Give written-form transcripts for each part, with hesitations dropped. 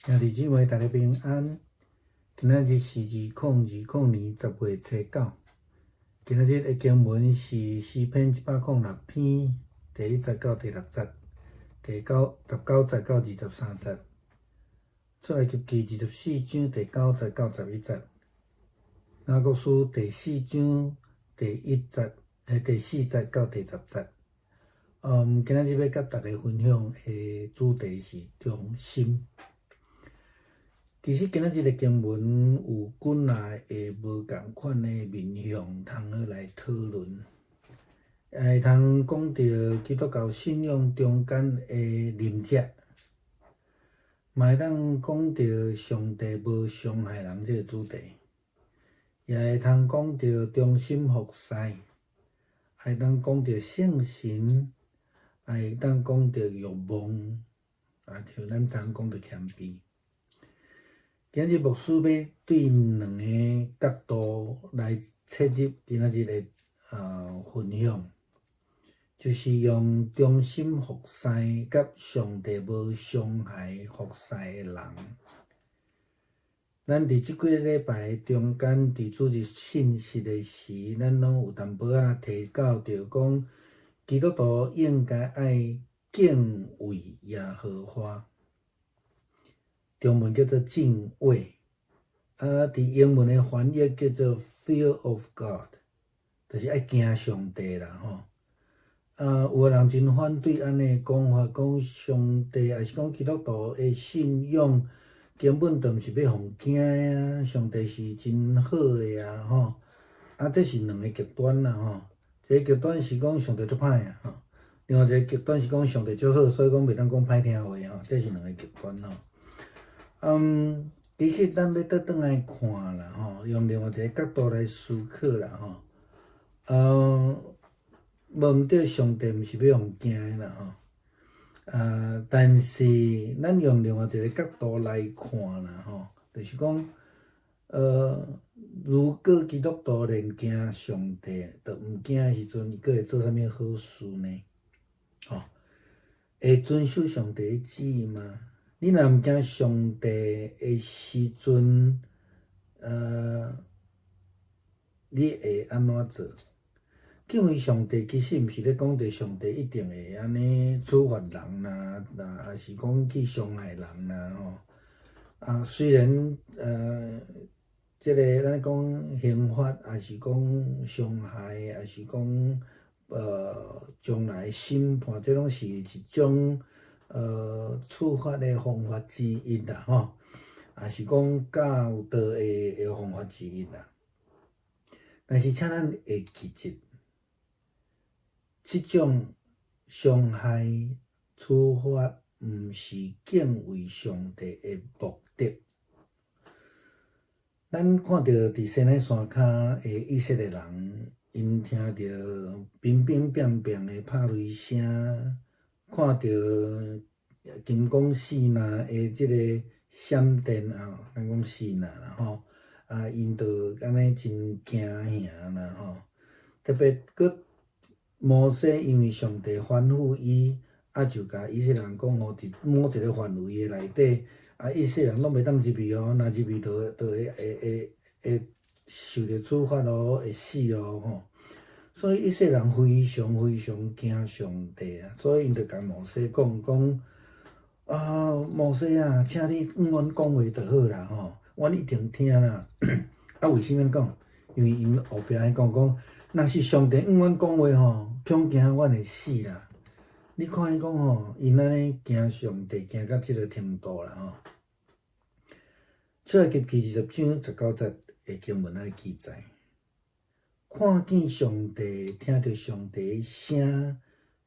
兄弟姊妹，大家平安。今仔日是2020年10月初九。今仔日的經文是詩篇106篇第1節到第6節，第九19節到23節。出埃及記24章第9節到11節。雅各書第四章第1節，第4節到第10節。今仔日欲佮大家分享的主題是忠心。其實今仔日的經文有幾若个無仝款的面向通好來討論，會通講著基督教信仰中間的臨在，嘛會當講著上帝無傷害人這个主題，也會通講著忠心服侍，會當講著聖神，也會當講著欲望，啊，像咱昨講著謙卑。今日牧師欲對兩个角度來切入今仔日的分享，就是用忠心服侍佮上帝無傷害服侍的人。咱佇這幾个禮拜中間，佇主日信息的時，咱攏有淡薄仔提到著講，基督徒應該愛敬畏耶和華。中文叫做敬畏，啊，佇英文的翻譯叫做 Fear of God，就是愛驚上帝啦吼。啊，有的人真反對按呢講法，講上帝抑是講基督徒的信仰根本就毋是欲予驚啊，上帝是真好的啊吼。啊，這是兩个極端啦吼。一个極端是講上帝足歹啊吼，另外一个極端是講上帝足好，所以講袂當講歹聽話吼，這是兩个極端吼。其實咱欲倒轉來看啦吼，用另外一个角度來思考啦吼。無毋對，上帝毋是欲予驚的啦吼。啊，但是咱用另外一个角度來看啦吼，就是講，如果基督徒連驚上帝都毋驚的時陣，伊閣會做啥物好事呢？吼，會遵守上帝的旨意嗎？你若毋驚上帝的時陣，你會按怎做？敬畏上帝其實毋是咧講著上帝一定會按呢處罰人啦，啊，抑是講去傷害人啦吼。啊，雖然這个咱講刑罰，抑是講傷害，抑是講將來審判，這攏是一種處罰的方法之一啦吼，抑是講教導的方法之一啦。但是，請咱會記得，這種傷害處罰，毋是敬畏上帝的目的。咱看著佇西奈山跤的以色列人，𪜶聽著乒乒乓乓的拍雷聲，看著金光四若的這个閃電啊，咱講四若啦吼，啊，𪜶就按呢真驚嚇啦吼。特別閣摩西因為上帝吩咐伊，啊就共以色列人講吼，佇某一个範圍的內底，啊以色列人攏袂當入去哦，若入去就會受著處罰哦，會死哦吼。所以以色列人非常非常驚上帝啊，所以𪜶就共摩西講講啊，摩西啊，請你向阮講話就好啦吼，阮一定聽啦。啊，為啥物按呢講？因為𪜶後壁彼講講，若是上帝向阮講話吼，恐驚阮會死啦。你看伊講吼，𪜶按呢驚上帝驚到這个程度啦吼。出埃及記20章19節的經文按呢記載。看見上帝，聽著上帝的聲，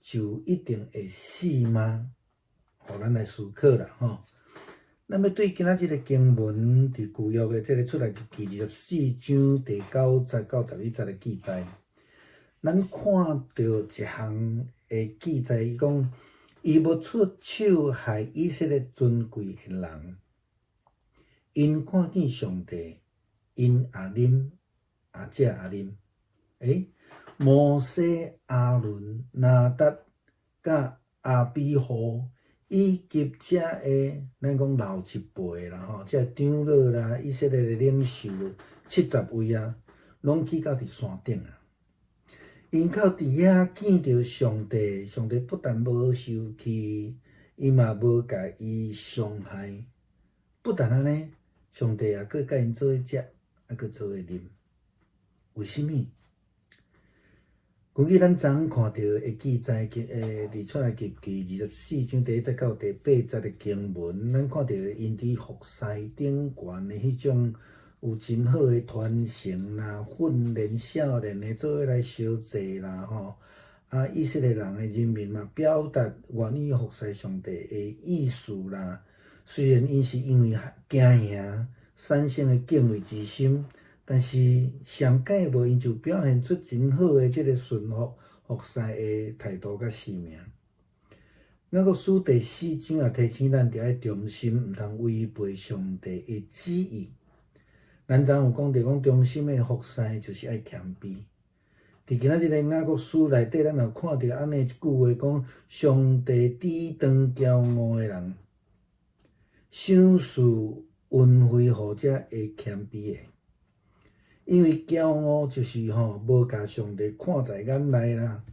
就一定會死嗎？予咱來思考啦吼。咱欲對今仔這个經文，佇舊約的這个出埃及記24章第9節到11節的記載，咱看著一項的記載，伊講，伊無出手害以色列尊貴的人，𪜶看見上帝，𪜶也啉，也食也啉。摩西、亞倫、拿答佮亞比戶，以及遮的咱講老一輩啦吼，遮長老啦，以色列的領袖70位啊，攏去到佇山頂啊。𪜶到佇遐見著上帝，上帝不但無受氣，伊嘛無共伊傷害。不但按呢，上帝也閣佮𪜶做伙食，猶閣做伙啉。為啥物？根據咱昨昏看著的記載，佇出埃及記24章第一節到第八節的經文，咱看著𪜶佇服侍頂懸的彼種有真好的傳承啦，訓練少年的做伙來相濟啦，吼。啊，以色列人的人民嘛，表達願意服侍上帝的意思啦。雖然𪜶是因為驚贏產生的敬畏之心，但是上蓋無𪜶就表現出真好的這個順服服侍的態度佮使命。雅各書第四章也提醒咱，著愛忠心，毋通違背上帝的旨意。咱昨有講著講，忠心的服侍就是愛謙卑。佇今仔這個雅各書內底，咱若看著按呢一句話講，上帝抵擋驕傲的人，賞賜恩惠予這會謙卑的。因為驕傲就是吼，無共上帝看在眼內啦，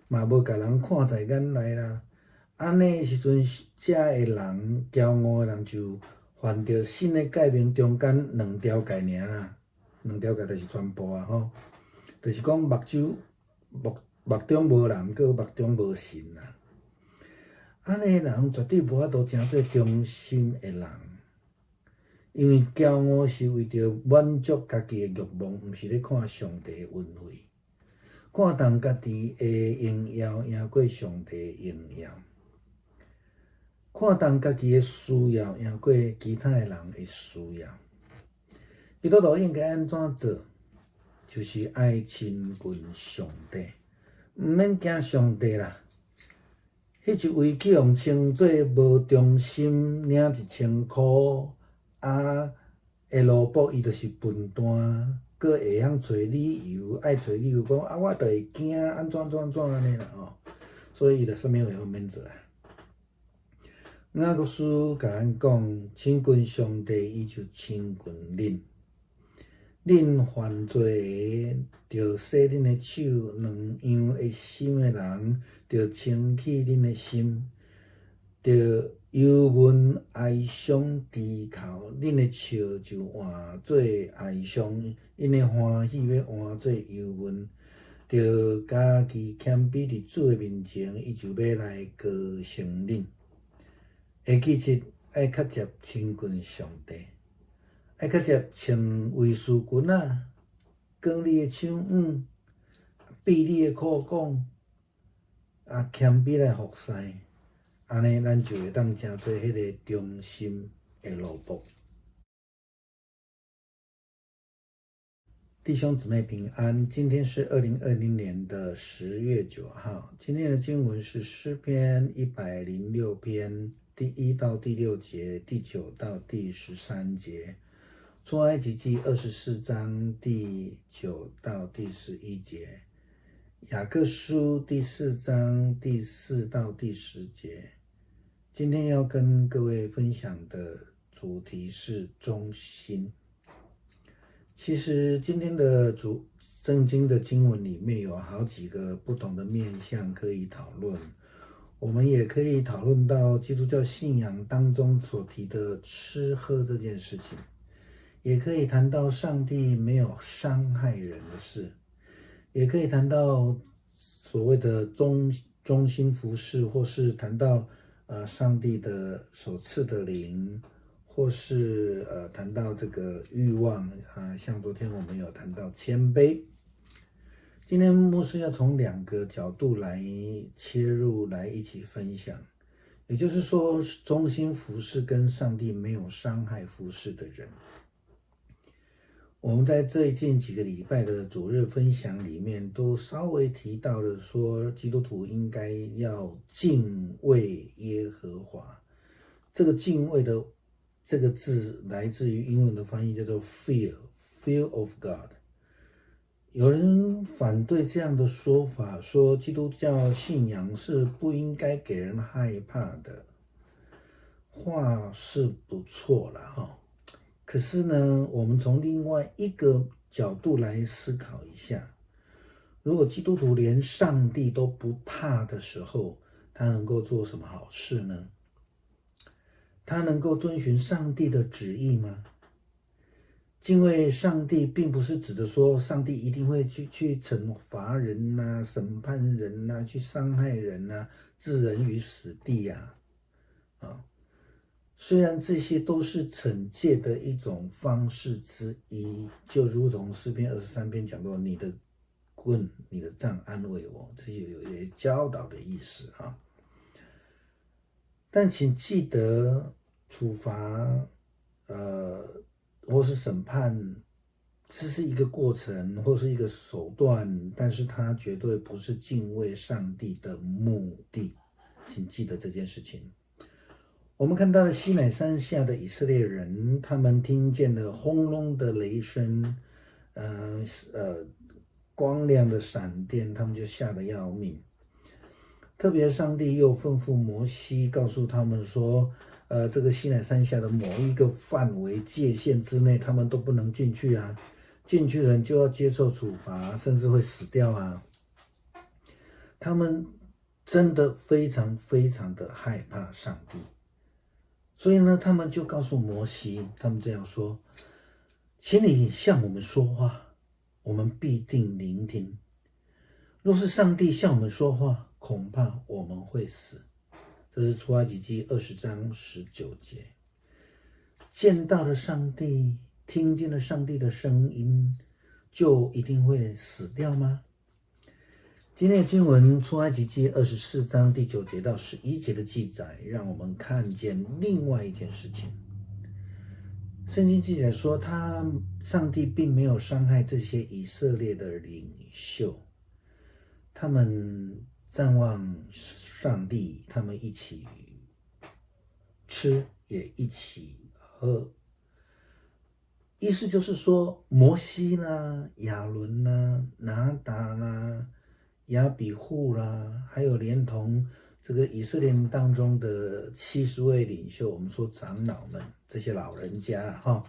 嘛無共人看在眼內啦。按呢時陣，遮的人驕傲的人就犯著新的誡命中間兩條誡爾啦，兩條誡就是全部啊吼，就是講目睭目目中無人，閣目中無神啦。按呢人絕對無法度成做忠心的人，因為驕傲是為著滿足家己的慾望，毋是咧看上帝的恩惠，看重家己的榮耀贏過上帝的榮耀，看重家己的需要贏過其他的人的需要。基督徒應該按怎做？就是愛親近上帝，毋免驚上帝啦。彼一位去予稱做無忠心，領1000箍啊的奴僕，伊就是笨蛋，閣會曉揣理由，愛揣理由講啊，我就會驚按怎怎怎按呢啦吼，所以伊就啥物話攏免做啊。雅各書共咱講，親近上帝，伊就親近恁。恁犯罪的，著洗恁的手；兩樣的心的人，著清氣恁的心；著憂悶哀傷低哭，恁的笑就換做哀傷，恁的歡喜欲換做憂悶。著家己謙卑佇主的面前，伊就欲來高升恁。會記得愛較捷親近上帝，愛較捷穿衛士裙仔，捲你的手腕，閉你的褲管，啊，謙卑來服侍，按呢，咱就會當成做彼个忠心的奴僕。弟兄姊妹平安，今天是2020年的10月9號。今天的經文是詩篇106篇第1到第6節，第9到第13節，出埃及記24章第9到第11節，雅各書第四章第4到第10節。今天要跟各位分享的主題是忠心。其實今天的主聖經的經文裡面有好幾個不同的面向可以討論，我們也可以討論到基督教信仰當中所提的吃喝這件事情，也可以談到上帝沒有傷害人的事，也可以談到所謂的忠心服侍，或是談到上帝的所賜的靈。或是談到這個慾望啊，像昨天我們有談到謙卑。今天牧師要從兩個角度來切入，來一起分享。也就是說，忠心服侍跟上帝沒有傷害服侍的人。我們在最近幾個禮拜的主日分享裡面，都稍微提到了說，基督徒應該要敬畏耶和華。這個敬畏的這個字來自於英文的翻譯，叫做 fear，fear of God。有人反對這樣的說法，說基督教信仰是不應該給人害怕的。話是不錯了哈，可是呢，我們從另外一個角度來思考一下，如果基督徒連上帝都不怕的時候，他能夠做什麼好事呢？他能夠遵循上帝的旨意嗎？敬畏上帝，並不是指的說上帝一定會去懲罰人吶、審判人吶、去傷害人吶、置人於死地呀。啊，雖然這些都是懲戒的一種方式之一，就如同詩篇23篇講過，你的棍、你的杖安慰我，這些有些教導的意思啊。但請記得，處罰，或是審判，這是一個過程或是一個手段，但是它絕對不是敬畏上帝的目的，請記得這件事情。我們看到了西乃山下的以色列人，他們聽見了轟隆的雷聲，光亮的閃電，他們就嚇得要命。特別上帝又吩咐摩西，告訴他們說，這個西乃山下的某一個範圍界限之內，他們都不能進去啊！進去的人就要接受處罰，甚至會死掉啊！他們真的非常非常的害怕上帝，所以呢，他們就告訴摩西，他們這樣說：請你向我們說話，我們必定聆聽。若是上帝向我們說話，恐怕我們會死。這是出埃及記20章19節。見到了上帝，聽見了上帝的聲音，就一定會死掉嗎？今天的經文出埃及記24章第9節到11節的記載，讓我們看見另外一件事情。聖經記載說，他上帝並沒有傷害這些以色列的領袖，他們瞻望上帝，他們一起吃，也一起喝。意思就是說，摩西啦、亞倫啦、拿答啦、亞比戶啦，還有連同這個以色列當中的70位領袖，我們說長老們這些老人家哈，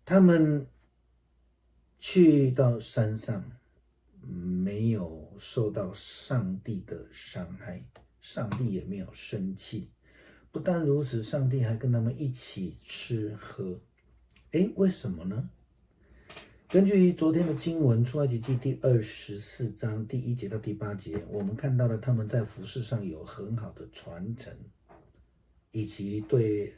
他們去到山上，沒有受到上帝的傷害，上帝也沒有生氣。不但如此，上帝還跟他們一起吃喝。誒，為什麼呢？根據昨天的經文《出埃及記》第24章第1節到第8節，我們看到了他們在服事上有很好的傳承，以及對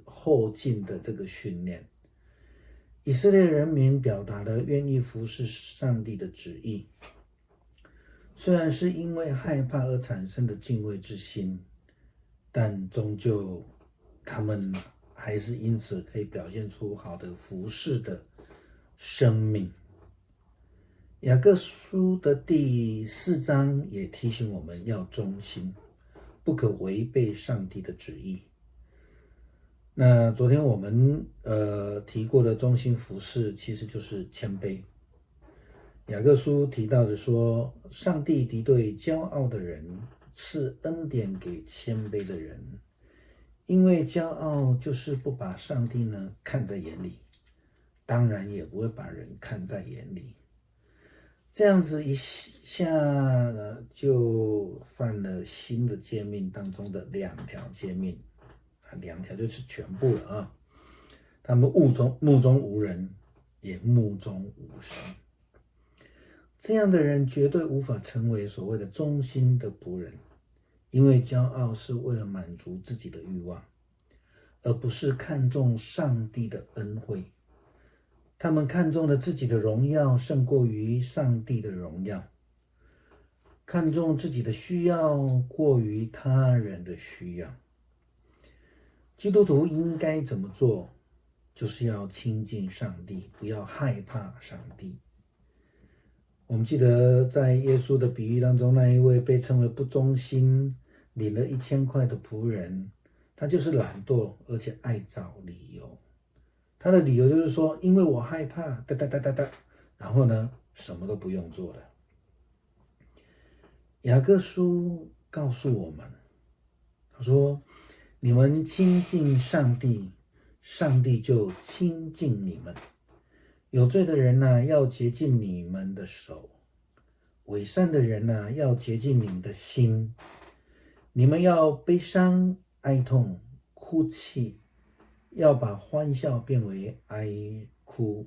後進的這個訓練。以色列人民表達了願意服侍上帝的旨意，雖然是因為害怕而產生的敬畏之心，但終究他們還是因此可以表現出好的服侍的生命。雅各書的第4章也提醒我們要忠心，不可違背上帝的旨意。那昨天我們提過的忠心服侍，其實就是謙卑。雅各書提到的說，上帝敵對驕傲的人，賜恩典給謙卑的人。因為驕傲就是不把上帝呢看在眼裡，當然也不會把人看在眼裡。這樣子一下呢，就犯了新的誡命當中的兩條誡命。兩條就是全部了啊！他們目中無人，也目中無神。這樣的人絕對無法成為所謂的忠心的僕人，因為驕傲是為了滿足自己的慾望，而不是看重上帝的恩惠。他們看重了自己的榮耀勝過於上帝的榮耀，看重自己的需要過於他人的需要。基督徒應該怎麼做？就是要親近上帝，不要害怕上帝。我們記得在耶穌的比喻當中，那一位被稱為不忠心、領了1000塊的僕人，他就是懶惰，而且愛找理由。他的理由就是說，因為我害怕，噠噠噠噠噠，然後呢，什麼都不用做了。雅各書告訴我們，他說：你們親近上帝，上帝就親近你們。有罪的人哪，要潔淨你們的手；偽善的人哪，要潔淨你們的心。你們要悲傷、哀痛、哭泣，要把歡笑變為哀哭，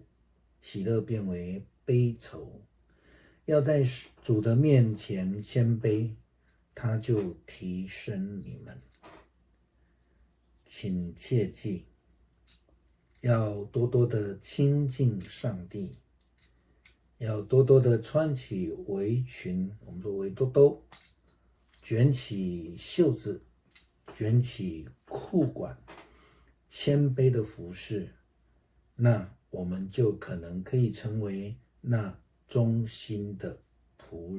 喜樂變為悲愁。要在主的面前謙卑，他就提升你們。請切記，要多多的親近上帝，要多多的穿起圍裙，我們說圍兜兜，捲起袖子，捲起褲管，謙卑的服侍，那我們就可能可以成為那忠心的僕人。